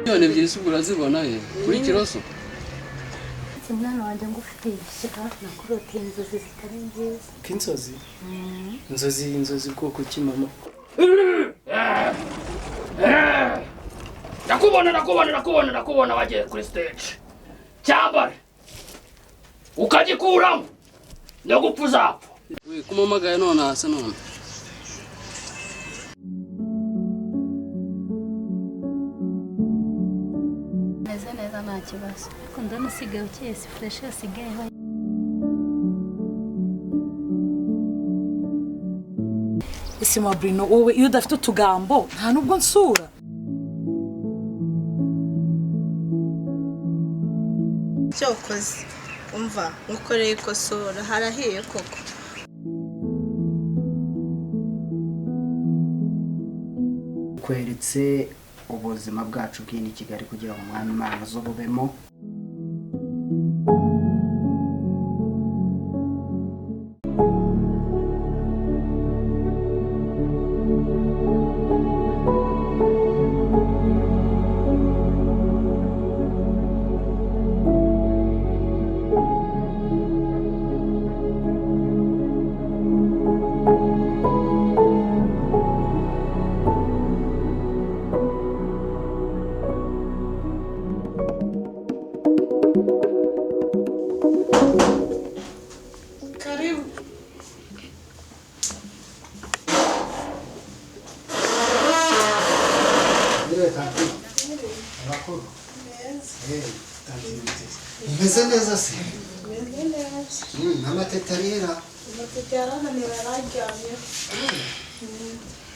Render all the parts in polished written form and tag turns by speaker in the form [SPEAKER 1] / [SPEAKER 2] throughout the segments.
[SPEAKER 1] Miliyoni 2 se urazibona he kuri Kiroso?
[SPEAKER 2] Umwana wanjye ngo ufite ishyaka, nakuroteye inzozi zitari nziza.
[SPEAKER 3] K'inzozi? Inzozi, inzozi bwoko ki, mama?
[SPEAKER 4] Ndakubona, ndakubona, ndakubona, ndakubona wagiye kuri stage, cyambare ukagikuramo no gupfa uzapfa.
[SPEAKER 1] We kumamagaye none hasi none.
[SPEAKER 2] Meze neza, nta kibazo, ariko ndabona usigaye ukeye, si fresh yasigayeho.
[SPEAKER 5] Ese ma Bruno, wowe iyo udafite utugambo nta nubwo nsura.
[SPEAKER 6] Cyokoze umva ngukoreye ikosora, harahiye koko.
[SPEAKER 7] Kweretse ubuzima bwacu bw'ini Kigali kugira ngo umwami Imana zo bubemo.
[SPEAKER 6] Karibu.
[SPEAKER 7] Abakuru umeze neza se?
[SPEAKER 6] Meze neza.
[SPEAKER 7] Amateta arera.
[SPEAKER 6] Amateke yarananiwe, yararyamyeho.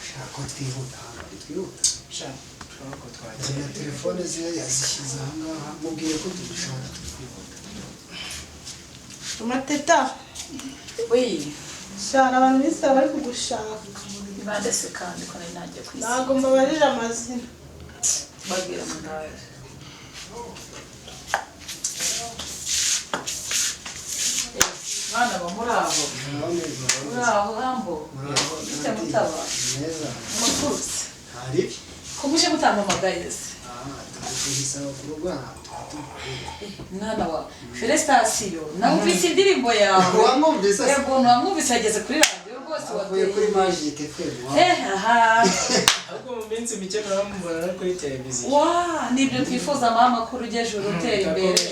[SPEAKER 7] Shaka ko twihuta hano, twihuta.
[SPEAKER 3] Ushobora ko twakira.
[SPEAKER 7] Na telefone ze yazishyize aha ngaha, mubwiye ko tubishaka twihuta.
[SPEAKER 6] Amateta.
[SPEAKER 5] Oui.
[SPEAKER 6] Shara, abantu bisi bari kugushaka.
[SPEAKER 5] Bande se kandi ko nari nagiye kwisiga?
[SPEAKER 6] Ntabwo mbabarira amazina.
[SPEAKER 5] Babwira mu ndaye. Bana ba muraho. Muraho hambo. Bite mutaba?
[SPEAKER 7] Neza.
[SPEAKER 5] Mututse.
[SPEAKER 7] Hari.
[SPEAKER 5] Ko muje mutampamagaye se?
[SPEAKER 7] Tuguhisaba ku rugo ahantu tuvuye.
[SPEAKER 5] Mwana wa Felicitation, namvise indirimbo yawe.
[SPEAKER 7] Wamwumvise se?
[SPEAKER 5] Yego, namwumvise, yageze kuri radiyo rwose.
[SPEAKER 7] Avuye kuri Magic FM.
[SPEAKER 5] Eh, aha.
[SPEAKER 3] Ahubwo mu minsi mike muramubona no kuri televiziyo.
[SPEAKER 5] Wa, nibyo twifuza mama, ko ujya utera imbere.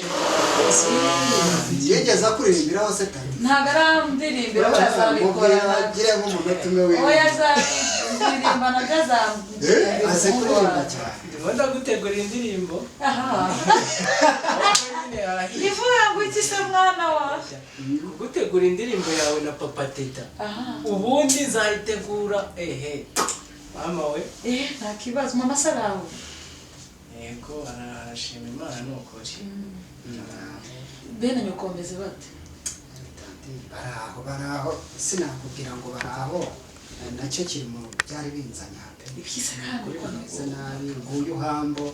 [SPEAKER 7] Yigeze akuririmbiraho se tani?
[SPEAKER 5] Ntabwo arandirimbira, we azabikora.
[SPEAKER 7] Mubwira agire nk'umunota umwe wiwe.
[SPEAKER 5] Oya, azabiririmba nabyo.
[SPEAKER 7] Eh, azi kuririmba cyane.
[SPEAKER 3] Ndimo ndagutegura indirimbo.
[SPEAKER 5] Aha.
[SPEAKER 3] Ahubwo nyine harahiye.
[SPEAKER 5] Ivuga ngo iki se, mwana wa?
[SPEAKER 3] Kugutegura indirimbo yawe na Papa Teta.
[SPEAKER 5] Aha.
[SPEAKER 3] Ubundi nzayitegura ehe mama we.
[SPEAKER 5] Eh, nta kibazo, mama sarawe?
[SPEAKER 3] Yego, arashima Imana ni ukuri.
[SPEAKER 5] Bene nyokomeze bate?
[SPEAKER 7] Baraho, baraho, sinakubwira ngo baraho, nacyo kiri mu byari binzanye pe.
[SPEAKER 5] Ibyiza kandi.
[SPEAKER 7] Kuri bameze nabi, nguyu hambo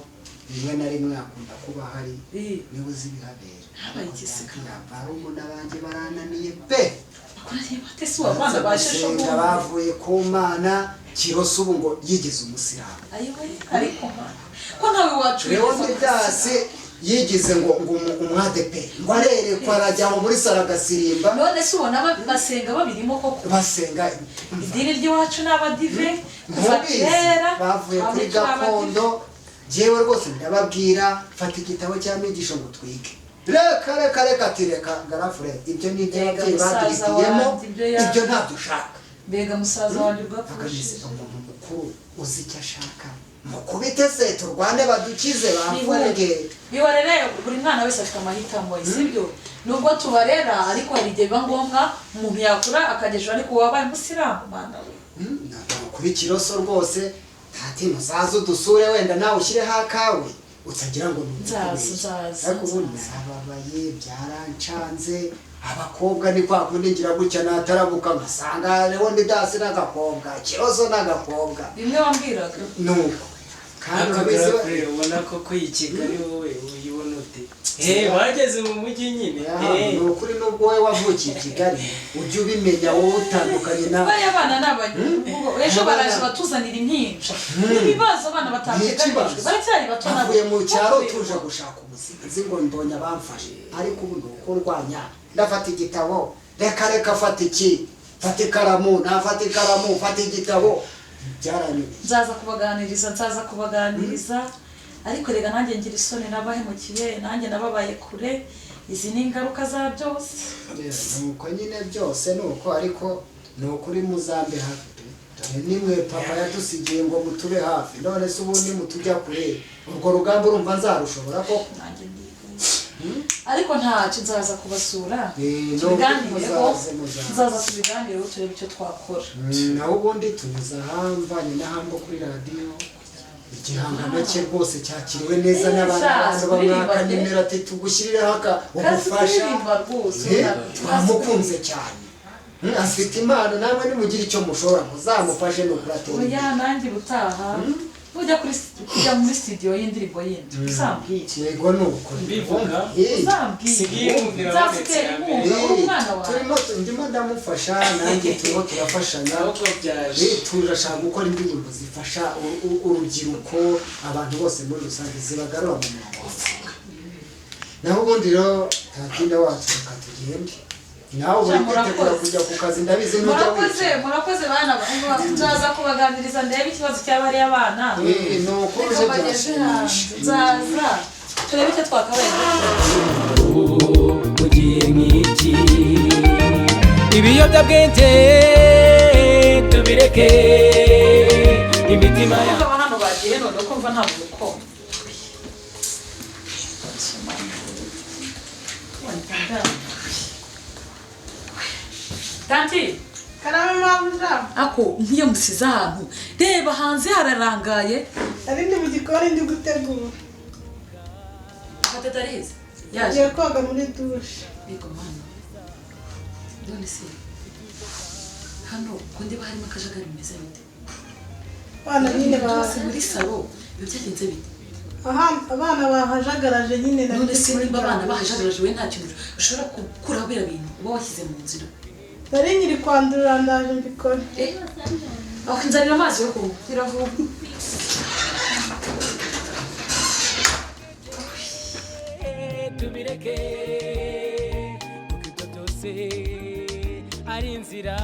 [SPEAKER 7] rimwe na rimwe akunda kuba hari, niwe uzi ibihabera.
[SPEAKER 5] Habaye iki se kandi?
[SPEAKER 7] Barumuna banjye barananiye pe.
[SPEAKER 5] Bakunaniye bate se, uwa bana basheshe?
[SPEAKER 7] Gusenga bavuye ku Mana, Kiroso ubu ngo yigize umusilamu.
[SPEAKER 5] Ayiwe, ariko mwana, ko ntawe wacu.
[SPEAKER 7] Leonidas yigize ngo umwadepe, ngo arerekwa, arajya ngo muri saro agasirimba.
[SPEAKER 5] None se ubona basenga babirimo koko?
[SPEAKER 7] Basenga.
[SPEAKER 5] Idini ry'iwacu ni abadive kuva
[SPEAKER 7] Ntubizi
[SPEAKER 5] kera.
[SPEAKER 7] bavuye kuri
[SPEAKER 5] Abica abadive.
[SPEAKER 7] gakondo. Jewe rwose ndababwira, fata igitabo cy'amigisho ngo twige, reka reka reka, ati reka garafure, ibyo ni iby'ababyeyi
[SPEAKER 5] Mbega musaza
[SPEAKER 7] baduhitiyemo.
[SPEAKER 5] wanjye, ibyo
[SPEAKER 7] Ibyo ntabyo ushaka.
[SPEAKER 5] Mbega musaza wanjye
[SPEAKER 7] Akameze
[SPEAKER 5] urwapfushije.
[SPEAKER 7] umuntu mukuru uzi icyo ashaka, mukubite se turwane badukize bamfunge.
[SPEAKER 5] Bihorere, buri mwana wese afite amahitamo ye, sibyo? Nubwo tubarera, ariko hari igihe biba ngombwa umuntu yakura akagejura, ariko wabaye umusilamu, mwana we.
[SPEAKER 7] Kuri Kiroso rwose, ntati muzaze udusure, wenda nawe ushyireho akawe utagira ngo ni
[SPEAKER 5] Nzaza,
[SPEAKER 7] ukubeshya.
[SPEAKER 5] nzaza,
[SPEAKER 7] Ariko ubundi
[SPEAKER 5] nzaza.
[SPEAKER 7] narababaye, byarancanze. Abakobwa ni kwa kundi ngira gutya natarabuka ngasanga Leonidas n'agakobwa, Kiroso n'agakobwa.
[SPEAKER 5] Bimwe wambwiraga.
[SPEAKER 7] Nuko Kandi
[SPEAKER 3] Ariko
[SPEAKER 7] urabizi
[SPEAKER 3] Garafure, ubona ko iyi Kigali wowe uyibona ute? Wageze mu mujyi nyine.
[SPEAKER 7] Ni ukuri, nubwo wowe wavukiye i Kigali, ujye ubimenya wowe utandukanye na
[SPEAKER 5] Bariya bana ni abanyabugugu, ejo baraje batuzanira impinja. Ibibazo abana batateganijwe, baracyari bato nabo.
[SPEAKER 7] Avuye mu cyaro tuje gushaka ubuzima, nzi ngo mbonye abamfashe, ariko ubu ni uko ndwanya. Ndafata igitabo, reka reka, fata iki, fata ikaramu, nafata ikaramu, fata igitabo, byaranyobeye.
[SPEAKER 5] Nzaza kubaganiriza, nzaza kubaganiriza, ariko reka nanjye ngira isoni, nabahemukiye, nanjye nababaye kure. Izi ni ingaruka za byose.
[SPEAKER 7] Nuko nyine byose ni uko, ariko ni ukuri muzambe hafi pe. Dore nimwe papa yadusigiye ngo mutube hafi. None se ubundi mutujya kure, urwo rugamba urumva nzarushobora koko?
[SPEAKER 5] Nanjye ndiga, ariko ntacyo, nzaza kubasura,
[SPEAKER 7] Ni ukuri.
[SPEAKER 5] tubiganireho.
[SPEAKER 7] Muzaze, muzaze.
[SPEAKER 5] Nzaza tubiganireho, turebe icyo twakora.
[SPEAKER 7] Naho ubundi tunyuze ahamvanye n'ahambo kuri radiyo, igihangano cye rwose cyakiriwe neza n'abantu.
[SPEAKER 5] Sha,
[SPEAKER 7] Abantu bamwaka
[SPEAKER 5] kuririmba pe.
[SPEAKER 7] nimero, ati tugushyirireho aka
[SPEAKER 5] Kazi
[SPEAKER 7] ubufasha.
[SPEAKER 5] kuririmba rwose.
[SPEAKER 7] Twamukunze cyane. Afite impano, namwe nimugire icyo mushobora muzamufashe, ni ukuri atera imbere.
[SPEAKER 5] Oya, nanjye ubutaha nujya kuri kujya muri studio y'indirimbo yindi, uzambwire.
[SPEAKER 7] Yego, ni ukuri.
[SPEAKER 3] Mbivuga.
[SPEAKER 5] Uzambwire.
[SPEAKER 3] Sigiye kumvira abonetse
[SPEAKER 5] Nzagutera
[SPEAKER 3] ya mbere.
[SPEAKER 5] inkunga, uri umwana wawe.
[SPEAKER 7] Turimo, ndimo ndamufasha, nanjye turimo turafashanya.
[SPEAKER 3] Ahubwo byaje.
[SPEAKER 7] Turashaka gukora indirimbo zifasha urubyiruko, abantu bose muri rusange, zibagarura mu murongo. Naho ubundi rero, tatinda wacu, reka tugende, nawe uri kwitegura
[SPEAKER 5] Murakoze.
[SPEAKER 7] kujya ku kazi, ndabizi nujya
[SPEAKER 5] Murakoze.
[SPEAKER 7] wica.
[SPEAKER 5] Murakoze bana, nzaza kubaganiriza ndebe ikibazo cy'abariya bana.
[SPEAKER 7] Ni ukuri
[SPEAKER 5] Reka
[SPEAKER 7] uje
[SPEAKER 5] mbageze hanze.
[SPEAKER 7] byashimisha.
[SPEAKER 5] Nzaza turebe icyo twakabaye dukora.
[SPEAKER 8] Mu gihe nk'iki, ibiyobyabwenge tubireke, imitima ya
[SPEAKER 5] Kumva hano bagiye, none kumva nta muntu ukoma. Tanti.
[SPEAKER 6] Karame, mabuja.
[SPEAKER 5] Ako nk'iyo musize ahantu, reba hanze hararangaye.
[SPEAKER 6] Nari ndi mu gikoni ndi gutegura.
[SPEAKER 5] Gatete arize yaje?
[SPEAKER 6] Ngiye koga muri dushe.
[SPEAKER 5] Yego mwana. None se hano ko ndiba harimo akajagari, bimeze bite?
[SPEAKER 6] Abana nyine ba
[SPEAKER 5] Byose muri salo, biba byagenze bite?
[SPEAKER 6] Aha, abana bahajagaraje nyine, nari
[SPEAKER 5] None
[SPEAKER 6] ndi
[SPEAKER 5] se
[SPEAKER 6] muri
[SPEAKER 5] niba abana
[SPEAKER 6] dushe.
[SPEAKER 5] bahajagaraje, we nta kintu ushobora gukuraho biriya bintu uba washyize mu nzira?
[SPEAKER 6] Nari nkiri kwandurura, ndaje mbikore.
[SPEAKER 5] Aho nzanira amazi yo kunywa, iravuga.
[SPEAKER 8] Tubireke, kuko ibyo byose ari inzira.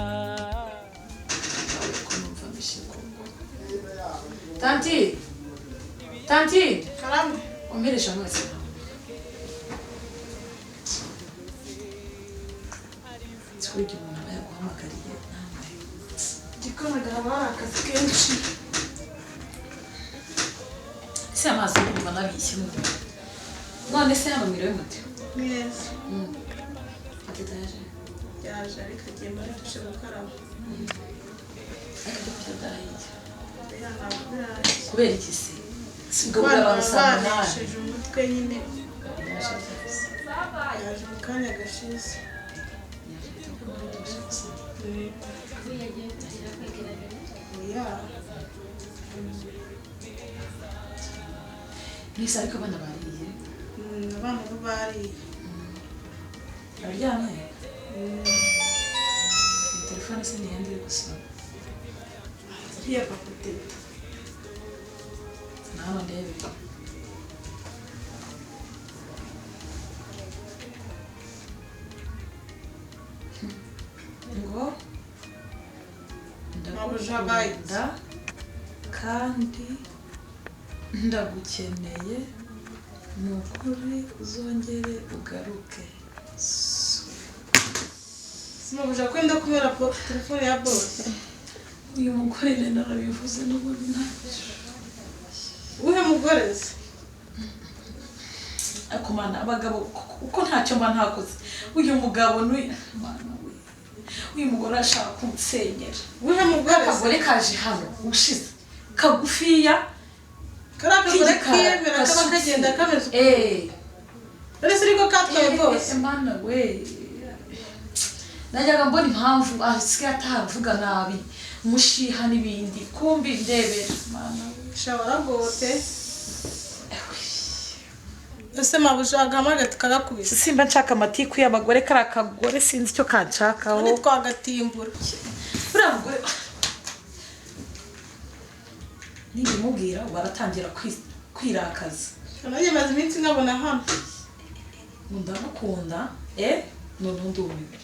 [SPEAKER 5] Tanti, tanti.
[SPEAKER 6] Karame.
[SPEAKER 5] Umperesha amazi nawe. Burya umuntu aba yaguhamagariye nawe.
[SPEAKER 6] Igikoni haba hari akazi kenshi.
[SPEAKER 5] Ese amazi urumva nabishye mu none se hano mwiriwe mute?
[SPEAKER 6] Neza.
[SPEAKER 5] Ateta yaje?
[SPEAKER 6] Yaje, ariko agiye muri dushe gukaraba.
[SPEAKER 5] Ariko ibyo kurya byahiye?
[SPEAKER 6] Oya, ntabwo biraje.
[SPEAKER 5] Kubera iki se? Sigaburira
[SPEAKER 6] Abana
[SPEAKER 5] abantu saa 8.
[SPEAKER 6] banesheje umutwe nyine.
[SPEAKER 5] Yaje ryose?
[SPEAKER 6] Yaje mu kanya gashize.
[SPEAKER 5] Yaje gusa.
[SPEAKER 6] Oya.
[SPEAKER 5] Nise, ariko abana bariye?
[SPEAKER 6] Abana bo bariye.
[SPEAKER 5] Baryamye. Iyi telefone se ni iyande iri gusoma?
[SPEAKER 6] Iriya papa Teta.
[SPEAKER 5] Nawe ndebe. Ngo ndagukunda kandi ndagukeneye, ni ukuri uzongere ugaruke.
[SPEAKER 6] Simabuja kwenda kubera telefone ya boss.
[SPEAKER 5] Uyu mugore rero narabivuze, n'ubundi ntacyo.
[SPEAKER 6] Uwuhe mugore se?
[SPEAKER 5] Ariko mana, abagabo uko ntacyo mba ntakoze, uyu mugabo n'uyu mana we, uyu mugore ashaka kunsenyera.
[SPEAKER 6] Uwuhe mugore se?
[SPEAKER 5] Akagore kaje hano ubushize, kagufiya.
[SPEAKER 6] Kariya kagore
[SPEAKER 5] k'igikara,
[SPEAKER 6] kiyemera kaba
[SPEAKER 5] gasutse.
[SPEAKER 6] kagenda kameze uko. Ese ariko katwaye boss?
[SPEAKER 5] Mana we, najyaga mbona impamvu asigaye atavuga nabi, umushiha n'ibindi, kumbi ndebera, mana we.
[SPEAKER 6] Shawara gote. Ese mabuja agahamagara tukagakubisa.
[SPEAKER 5] Simba nshaka amatiku y'abagore, kari akagore sinzi icyo kanshakaho.
[SPEAKER 6] Kandi twagatimbura.
[SPEAKER 5] Uriya mugore nibimubwira baratangira kwirakaza.
[SPEAKER 6] Nanjye maze iminsi nkabona hano.
[SPEAKER 5] Ngo ndagukunda, noneho ndumiwe.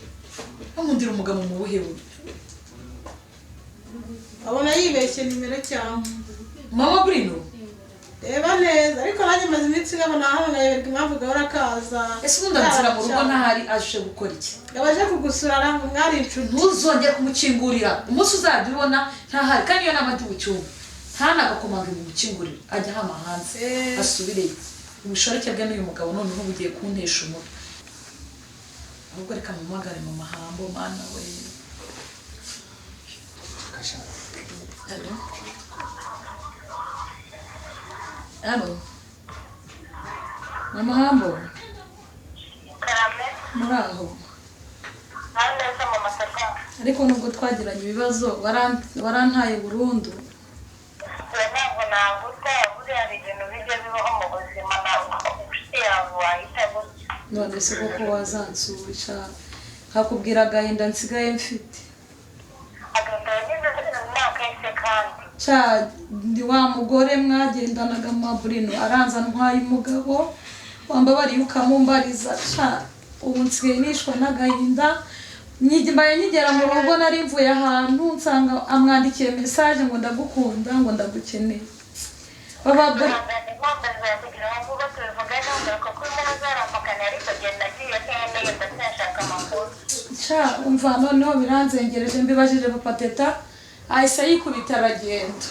[SPEAKER 5] Nkundira umugabo mu buhe buryo?
[SPEAKER 6] Abona yibeshye nimero cyangwa
[SPEAKER 5] Mama Bruno?
[SPEAKER 6] Reba neza, ariko nanjye maze iminsi nkabona hano nkayoberwa impamvu gahora kaza.
[SPEAKER 5] Ese ubundi amusura mu rugo ntahari aje gukora iki?
[SPEAKER 6] Yabaje kugusura mwari inshuti.
[SPEAKER 5] Ntuzongere kumukingurira. Umunsi uzajya ubona ntahari, kandi iyo nama ndi mu cyumba ntanagakomange mu mukingurire, ajya hama hanze asubireyo. Ubushoreke bwe n'uyu mugabo noneho bugiye kuntesha umutwe. Ahubwo reka mpamagare mu mahambo mana we. Allo? Allo? Mama Hambo? Muri aho? Ariko nubwo twagiranye ibibazo warantaye burundu.
[SPEAKER 9] Ntabwo naguta, buriya hari ibintu bijya bibaho mu buzima, ntabwo inshuti yawe wahita gutya.
[SPEAKER 5] None se koko wazansubisha nkakubwira agahinda nsigaye mfite?
[SPEAKER 9] Agahinda yagize mu mwaka yose kandi.
[SPEAKER 5] Cya ndi wa mugore mwagendanaga Maburino aranza ntwaye umugabo wambabariye ukamumbariza. Cya ubu nsigaye nishwa n'agahinda. Mbaye nkigera mu rugo nari mvuye ahantu nsanga amwandikiye message ngo ndagukunda, ngo ndagukeneye. Cya umva noneho biranzengereje, mbibajije papa Teta ahise yikubita aragenda.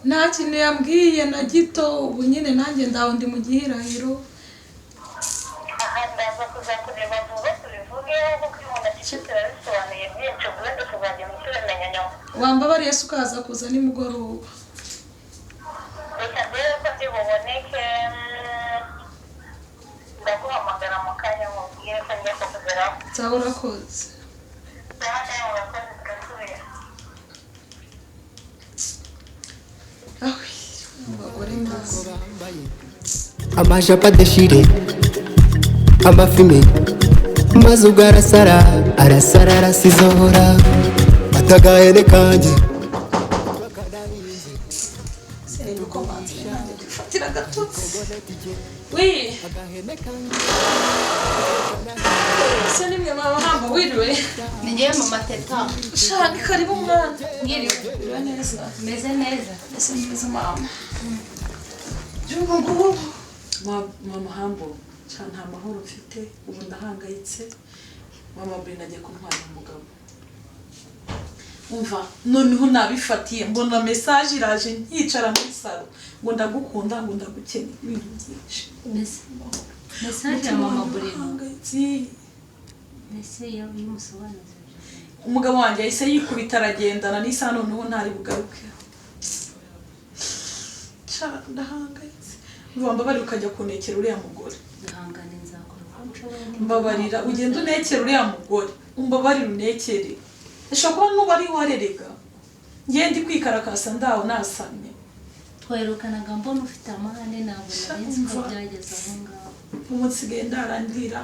[SPEAKER 5] Nta kintu yambwiye na gito, ubu nyine nanjye ndaho ndi mu gihirahiro.
[SPEAKER 9] Ndaza kuzakureba vuba tubivugeho, kuko iyo umuntu acecetse biba bisobanuye byinshi, ubundi tuzagenda tubimenya nyuma.
[SPEAKER 5] Wambabariye se ukaza kuza nimugoroba?
[SPEAKER 9] Reka ndebe ko ndi buboneke, ndaguhamagara mu kanya nkubwire ko ngiye kukugeraho.
[SPEAKER 5] Nzaba urakoze.
[SPEAKER 9] Sawa nawe urakoze, tugasubira.
[SPEAKER 5] Abagore mazi.
[SPEAKER 10] Amajipo adashire amafime maze ubwo arasara arasara arasizora atagahene kanjye.
[SPEAKER 5] Fatira agatotsi. Wi. Se nimwe mama Hambo wiriwe?
[SPEAKER 2] Ni njyewe mama Teta.
[SPEAKER 5] Sha ni karibu mwana.
[SPEAKER 2] Mwiriwe.
[SPEAKER 5] Wiriwe neza.
[SPEAKER 2] Meze neza.
[SPEAKER 5] Meze neza mama. Byumva ngubu. Mama Hambo, sha nta mahoro mfite, ubu ndahangayitse. Mama Bruno agiye kuntwara umugabo. Umva noneho nabifatiye mbona message iraje nkicara muri salo ngo ndagukunda, ngo ndagukeneye, ibintu byinshi.
[SPEAKER 2] Message ya mama Bruno. Mbese iyo umusobanuza.
[SPEAKER 5] Umugabo wanjye yahise yikubita aragendana n'isaha noneho ntari bugaruke. Sha ndahangayitse. Umva mbabarira ukajya kunekera uriya mugore.
[SPEAKER 2] Ihangane nzakora uko nshoboye.
[SPEAKER 5] Mbabarira ugenda unekera uriya mugore. Umbabarira unekere. Ashobora kuba nuba ari warerega. Ngiye ndi kwikarakasa ndaho nasamye.
[SPEAKER 2] Twerukanaga mbona ufite amahane, ntabwo nari nzi ko byageze aho ngaho.
[SPEAKER 5] Umunsi ndarandira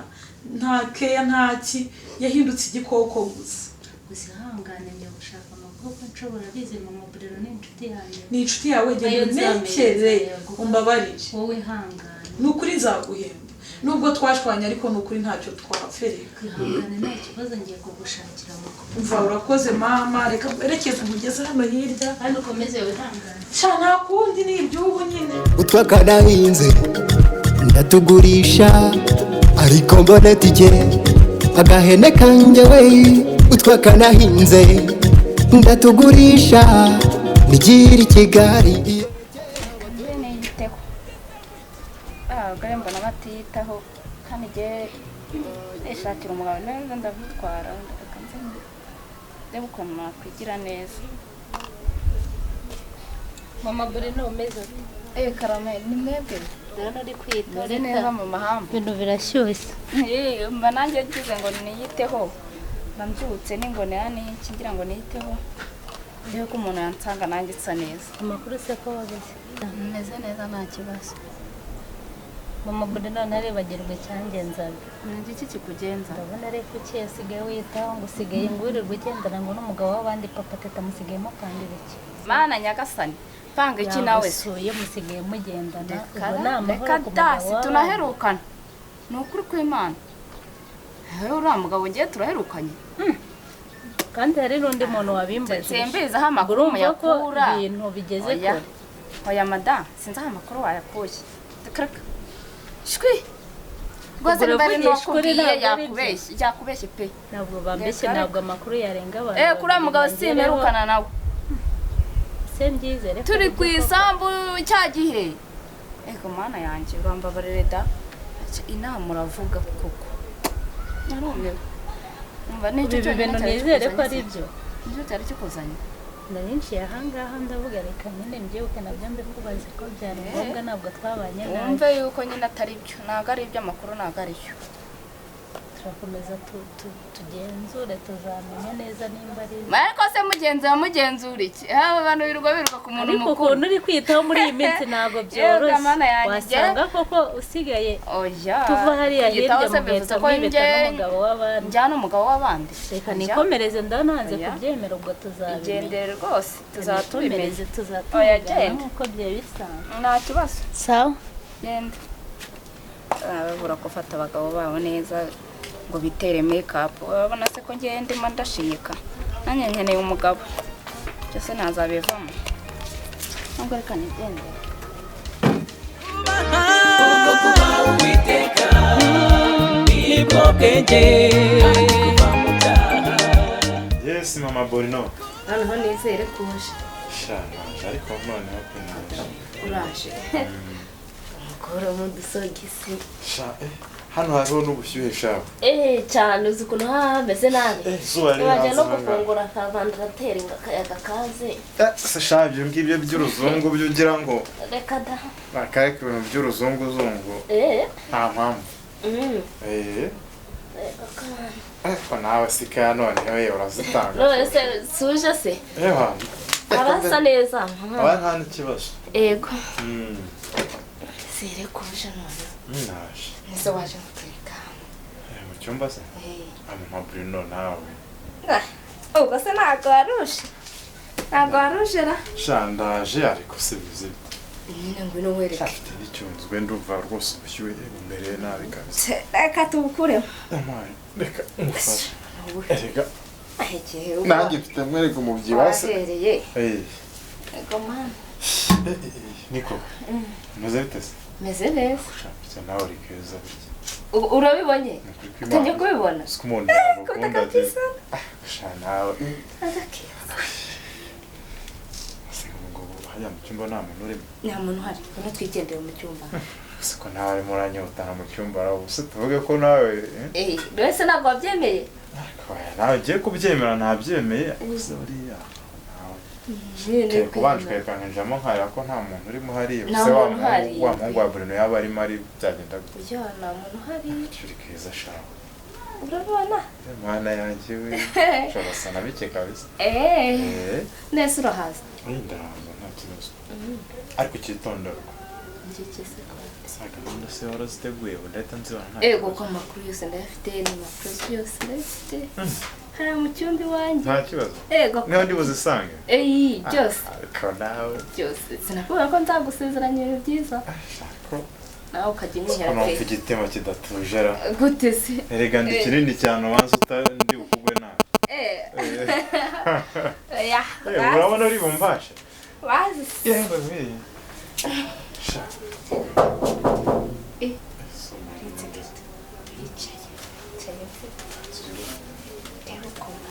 [SPEAKER 5] nta keya ntaki, yahindutse igikoko gusa.
[SPEAKER 2] Gusa ihangane njya gushaka amakuru ko nshobora bize mama Bruno ni inshuti yanjye.
[SPEAKER 5] Ni inshuti yawe, genda unekere umbabarire.
[SPEAKER 2] Wowe ihangane.
[SPEAKER 5] Ni ukuri nzaguhemba. Nubwo twashwanye ariko ni ukuri ntacyo twapfereka.
[SPEAKER 2] Ihangane nta kibazo ngiye kugushakira amakuru.
[SPEAKER 5] Umva urakoze mama, reka mwerekeze mugeze hano hirya.
[SPEAKER 2] Kandi ukomeze wihangane.
[SPEAKER 5] Sha nta kundi ni iby'ubu nyine.
[SPEAKER 10] Utwakanahinze ndatugurisha ariko mbona tike agahene kanjye we. Utwakanahinze ndatugurisha nigira i Kigali.
[SPEAKER 11] Niyiteho abagore mbona batiyitaho, kandi igihe nishakira umugabo neza ndamutwara, reka nze ndebe ukuntu nakwigira neza.
[SPEAKER 2] Mama Bruno umeze ute?
[SPEAKER 11] Karame ni mwebwe?
[SPEAKER 2] Ndabona uri kwita.
[SPEAKER 11] Meze neza mama Hambo.
[SPEAKER 2] Ibintu birashyushye.
[SPEAKER 11] Mba nanjye ngize ngo niyiteho. Mbyutse n'ingonera n'iki ngira ngo niteho ndebe ko umuntu yansanga nanjye nsa neza.
[SPEAKER 2] Amakuru se ko wageze?
[SPEAKER 11] Meze neza nta kibazo.
[SPEAKER 2] Mama Bruno ntarebagirwa icyangenzaga.
[SPEAKER 11] Ni iki kikugenza?
[SPEAKER 2] Ndabona ariko ukeye usigaye wiyitaho, ngo usigaye ngo wirirwa ugendana ngo n'umugabo w'abandi. Papa Teta musigaye mupanga ibiki?
[SPEAKER 11] Mana nyagasani, panga iki nawe se?
[SPEAKER 2] Yagusuye musigaye mugendana,
[SPEAKER 11] Reka
[SPEAKER 2] ubwo ni amahoro
[SPEAKER 11] reka
[SPEAKER 2] ku mugabo
[SPEAKER 11] dasi
[SPEAKER 2] w'abandi.
[SPEAKER 11] Tunaherukana ni ukuri kw'Imana. Hewe uriya mugabo ngiye turaherukanye.
[SPEAKER 2] Kandi hari n'undi muntu wabimbajije.
[SPEAKER 11] Simbizi aho amakuru
[SPEAKER 2] Urumva ko
[SPEAKER 11] muyakura.
[SPEAKER 2] ibintu bigeze
[SPEAKER 11] Oya.
[SPEAKER 2] kure.
[SPEAKER 11] Oya madamu, sinzi aho amakuru wayakuye. Reka reka. Shwi! Rwose
[SPEAKER 2] Ubwo
[SPEAKER 11] niba ari
[SPEAKER 2] uravugisha ukuri,
[SPEAKER 11] n'uwakubwiye
[SPEAKER 2] ntabwo ari byo.
[SPEAKER 11] yakubeshye, yakubeshye pe.
[SPEAKER 2] Ntabwo bambeshye,
[SPEAKER 11] Reka
[SPEAKER 2] ntabwo
[SPEAKER 11] reka.
[SPEAKER 2] amakuru yarenga abantu.
[SPEAKER 11] Eh, kuri uriya mugabo
[SPEAKER 2] babiri
[SPEAKER 11] simperukana nawe.
[SPEAKER 2] Se mbyizere ko
[SPEAKER 11] Turi
[SPEAKER 2] ari
[SPEAKER 11] ku
[SPEAKER 2] byo koko.
[SPEAKER 11] isambu cya gihe. Ego mana yanjye, urambabarire da. Inama uravuga koko. Narumiwe. Umva nicyo
[SPEAKER 2] Ubu ibi
[SPEAKER 11] cyonyine
[SPEAKER 2] bintu
[SPEAKER 11] cyari
[SPEAKER 2] nizere ko
[SPEAKER 11] kikuzanye
[SPEAKER 2] ari
[SPEAKER 11] se.
[SPEAKER 2] byo.
[SPEAKER 11] Nicyo cyari kikuzanye.
[SPEAKER 2] Nari nciye ahangaha ndavuga reka nyine mbyibuke nabyo mbikubaze ko byari ngombwa, ntabwo twabanye nabi.
[SPEAKER 11] Wumve yuko nyine atari byo, ntabwo ari ibyo amakuru, ntabwo ari byo.
[SPEAKER 2] Turakomeza tugenzure, tuzamenya neza nimba ari
[SPEAKER 11] Ariko se mugenzi wa mugenzura iki? Aba bantu birirwa biruka ku muntu
[SPEAKER 2] Ariko
[SPEAKER 11] mukuru.
[SPEAKER 2] ukuntu uri kwitaho muri iyi minsi ntabwo
[SPEAKER 11] Yewe
[SPEAKER 2] byoroshye.
[SPEAKER 11] Mana yanjye.
[SPEAKER 2] Wasanga koko usigaye
[SPEAKER 11] Oya.
[SPEAKER 2] tuva hariya
[SPEAKER 11] Kwiyitaho
[SPEAKER 2] hirya
[SPEAKER 11] se bivuze
[SPEAKER 2] mugahita
[SPEAKER 11] ko
[SPEAKER 2] mwibeta
[SPEAKER 11] njye
[SPEAKER 2] n'umugabo w'abandi.
[SPEAKER 11] Njyana umugabo w'abandi.
[SPEAKER 2] Reka
[SPEAKER 11] Oya.
[SPEAKER 2] nikomereze, ndananze
[SPEAKER 11] Oya.
[SPEAKER 2] kubyemera, ubwo tuzabimenya.
[SPEAKER 11] Igendere rwose, tuzaba tubimenye.
[SPEAKER 2] Nikomereze,
[SPEAKER 11] Oya,
[SPEAKER 2] tuzatubigana
[SPEAKER 11] genda.
[SPEAKER 2] nk'uko byari bisanzwe.
[SPEAKER 11] Nta kibazo.
[SPEAKER 2] Sawa.
[SPEAKER 11] Genda. Babura gufata abagabo babo neza ngo bitere make-up. Urabona se ko ngiye ndimo ndashinyika. Nanjye nkeneye umugabo. Byose ntazabivamo. Nubwo reka nigendere.
[SPEAKER 8] Uwiteka nibwo bwenge kandi kuva mu byaha.
[SPEAKER 12] Yes, mama Borino.
[SPEAKER 6] Noneho nizere ko uje.
[SPEAKER 12] Sha, naje ariko noneho pe naje.
[SPEAKER 6] Uraje umukuramo udusogisi.
[SPEAKER 12] Sha, hano hariho n'ubushyuhe sha.
[SPEAKER 13] Eh, cyane, uzi ukuntu haba hameze nabi.
[SPEAKER 12] Izuba riri
[SPEAKER 13] Wajya
[SPEAKER 12] hanze
[SPEAKER 13] no
[SPEAKER 12] ahangaha.
[SPEAKER 13] gufungura akavandarateri ngo akayaga kaze.
[SPEAKER 12] Se sha, ibyo ngibyo by'uruzungu byo ugira ngo
[SPEAKER 13] Reka da.
[SPEAKER 12] bakareka ibintu by'uruzunguzungu. Nta mpamvu.
[SPEAKER 13] Reka kana.
[SPEAKER 12] Ariko nawe sika noneho ye urazitanga.
[SPEAKER 13] None se suje se?
[SPEAKER 12] Ewa.
[SPEAKER 13] Arasa neza.
[SPEAKER 12] Aba nta n'ikibazo.
[SPEAKER 13] Ego. Sire kuje none.
[SPEAKER 12] Naje.
[SPEAKER 6] Ese waje guteka?
[SPEAKER 12] Mu cyumba se?
[SPEAKER 6] Eh.
[SPEAKER 12] Ah, mama Bruno nawe.
[SPEAKER 6] Ubwo se ntabwo waruje? Ntabwo waruje ra?
[SPEAKER 12] Sha, ndaje ariko si bizi.
[SPEAKER 6] Nyine ngwino nkwereke.
[SPEAKER 12] Mfite n'icyunzwe, ndumva rwose ubushyuhe bumereye nabi kabisa.
[SPEAKER 6] Reka tubukuremo.
[SPEAKER 12] Amaye, reka ngufashe. Erega
[SPEAKER 6] Igihe uba
[SPEAKER 12] nanjye mfite mwereka umubyibuho se.
[SPEAKER 6] wahereye.
[SPEAKER 12] Eh,
[SPEAKER 6] Ego mana.
[SPEAKER 12] Niko. Umeze bite se?
[SPEAKER 6] Meze neza.
[SPEAKER 12] Sha, nawe uri keza burya.
[SPEAKER 13] Urabibonye?
[SPEAKER 12] Ukuri kw'Imana.
[SPEAKER 13] Utangiye kubibona?
[SPEAKER 12] Siko umuntu yagukunda de. Sha nawe.
[SPEAKER 6] Agakeza.
[SPEAKER 12] Ese ngo hariya mu cyumba nta muntu urimo?
[SPEAKER 6] Nta muntu uhari. Ngwino twigendere mu cyumba.
[SPEAKER 12] Siko nawe arimo uranyotana mu cyumba araho. Se tuvuge ko nawe
[SPEAKER 13] Eh, wese ntabwo wabyemeye?
[SPEAKER 12] Oya, nawe ugiye kubyemera ntabyemeye. Gusa buriya
[SPEAKER 13] Nyine
[SPEAKER 12] kubanje ukareka nkinjiramo nkareba ko nta muntu urimo hariya.
[SPEAKER 13] Nta
[SPEAKER 12] Se wa
[SPEAKER 13] muntu uhari.
[SPEAKER 12] wa muhungu wa Bruno yaba arimo ari byagenda gute?
[SPEAKER 13] Ya, nta muntu uhari.
[SPEAKER 12] Uri keza sha.
[SPEAKER 13] Urabibona?
[SPEAKER 12] Mana yanjye we. Ushobora gusa na bike kabisa.
[SPEAKER 13] Eh.
[SPEAKER 12] Eh.
[SPEAKER 13] Nese urahaza?
[SPEAKER 12] Ndahaza nta kibazo. Ariko icyitonderwa.
[SPEAKER 13] Ngiki se ko?
[SPEAKER 12] Za gahunda se waraziteguye ubu ndahita nzibona nta
[SPEAKER 13] Ego,
[SPEAKER 12] kibazo.
[SPEAKER 13] ko amakuru yose ndayafite, n'impapuro byose ndabifite. Hariya mu cyumba iwanjye.
[SPEAKER 12] Nta kibazo.
[SPEAKER 13] Ego.
[SPEAKER 12] Niho ndi buzisange.
[SPEAKER 13] Eyi, byose.
[SPEAKER 12] Ariko nawe.
[SPEAKER 13] Byose. Sinakubwira ko nzagusezeranya ibintu byiza.
[SPEAKER 12] Ko
[SPEAKER 13] Nawe ukajya unyihera
[SPEAKER 12] ko numva
[SPEAKER 13] pe.
[SPEAKER 12] igitima kidatuje ra.
[SPEAKER 13] Gute se?
[SPEAKER 12] Erega ndi kinini cyane ubanza ndi bukugwe nabi.
[SPEAKER 13] Eh.
[SPEAKER 12] Eh.
[SPEAKER 13] Ya.
[SPEAKER 12] Eh, urabona uri bumbashe?
[SPEAKER 13] Bazi.
[SPEAKER 12] Yewe we. Sha.
[SPEAKER 13] Eh. Uretse gato. Yicaye. Yicaye mfite. Reba ukuntu.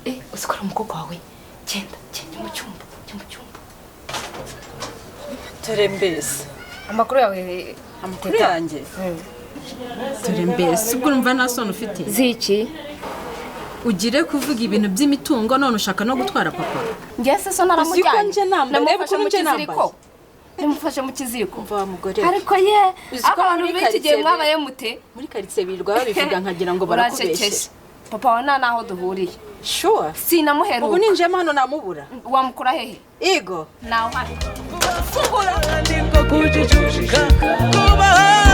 [SPEAKER 13] Eh, uzi ko ari umukobwa wawe? Genda, genda mu cyumba, jya mu cyumba.
[SPEAKER 14] Dore mbese.
[SPEAKER 11] Amakuru yawe?
[SPEAKER 14] Amakuru yanjye dore mbese, ubwo urumva nta soni ufite?
[SPEAKER 11] Ziki?
[SPEAKER 14] Ugire kuvuga ibintu by'imitungo none ushaka no gutwara papa.
[SPEAKER 11] Njye se so
[SPEAKER 14] Uzi ko
[SPEAKER 11] naramujyanye.
[SPEAKER 14] nje nambaye, reba
[SPEAKER 11] Namufashe
[SPEAKER 14] ukuntu
[SPEAKER 11] mu
[SPEAKER 14] nje
[SPEAKER 11] kiziriko.
[SPEAKER 14] nambaye.
[SPEAKER 11] Nimufashe mu kiziko.
[SPEAKER 14] Umva mugore.
[SPEAKER 11] Ariko ye,
[SPEAKER 14] Uzi ko
[SPEAKER 11] abantu
[SPEAKER 14] muri
[SPEAKER 11] b'iki gihe
[SPEAKER 14] karitsiye
[SPEAKER 11] mwabaye mute?
[SPEAKER 14] Muri karitsiye birirwa babivuga nkagira ngo
[SPEAKER 11] Uransekeje.
[SPEAKER 14] barakubeshye.
[SPEAKER 11] Papa wawe nta naho duhuriye.
[SPEAKER 14] Sure.
[SPEAKER 11] Sinamuheruka.
[SPEAKER 14] Ubu ninjiyemo hano namubura.
[SPEAKER 11] Wamukura hehe?
[SPEAKER 14] Igo.
[SPEAKER 11] Nawe uhari.
[SPEAKER 8] Kujijuka kubaho.